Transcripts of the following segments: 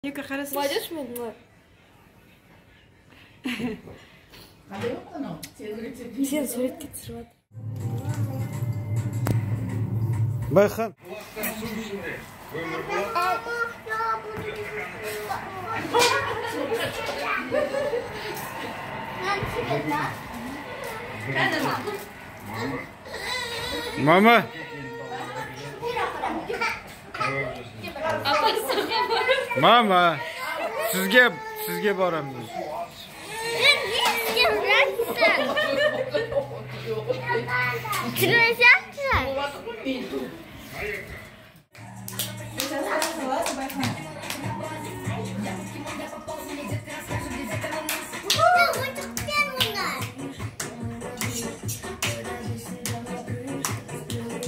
Екі қарасыз. Молодежь мен былай. Қандай болып анау? Сен суретке түсіріп жатыр. Байхан. Мама. Мама, сізге барамыз.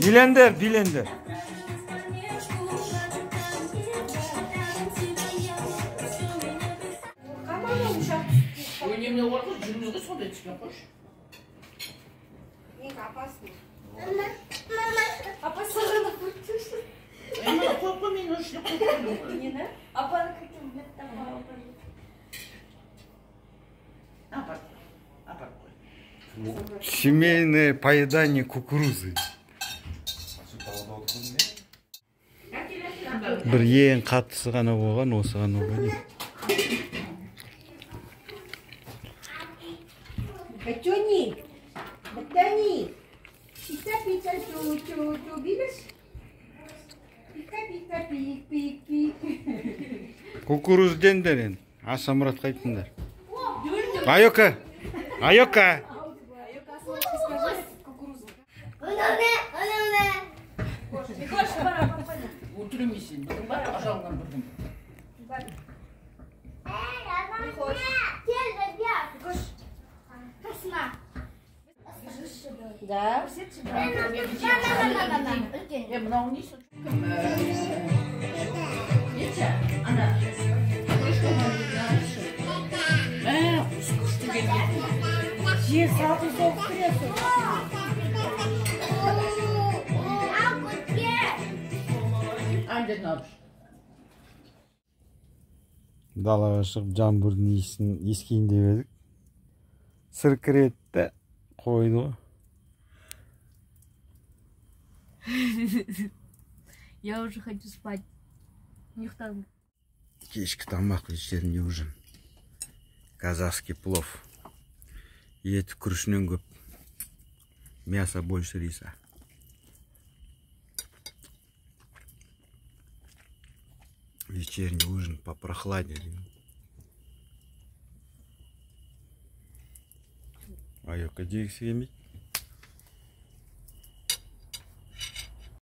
Билендер, билендер. Өнеміне орқыз, жүрміз ғой сондай түскен қош. Неге апасын? Апа сағына қойып. Мен қойып қой, мен ішіне қойып қойдым. Нені? Апаны кіртім, мен Апарып қой, апарып қой. Семейное поедание кукурузы. Бір ең қаттысы ғана болған, осы ғана болған. Батюни, Батюни, пика-пика, чу-чу-чу, видишь? Пика-пика, пик-пик-пик. Кукуруз дендер енді, Асамұратқа айттыңдар. Айока, Айока. Өлтіремейсің, бүгін бар, ажалынан бірдің. Да. Мынау не сол? Ана. Жер салқын соғып кіресің. Далаға шығып жаңбырдың иісін ескейін деп едік. Сіркіретті қойды ғой. Я уже хочу спать. Ұйықтадым. Кешкі тамақ, вечерний ужин. Казахский плов. Еті күрішінен көп. Мясо больше риса. Вечерний ужин по прохладе. Айока жегісі келмейді.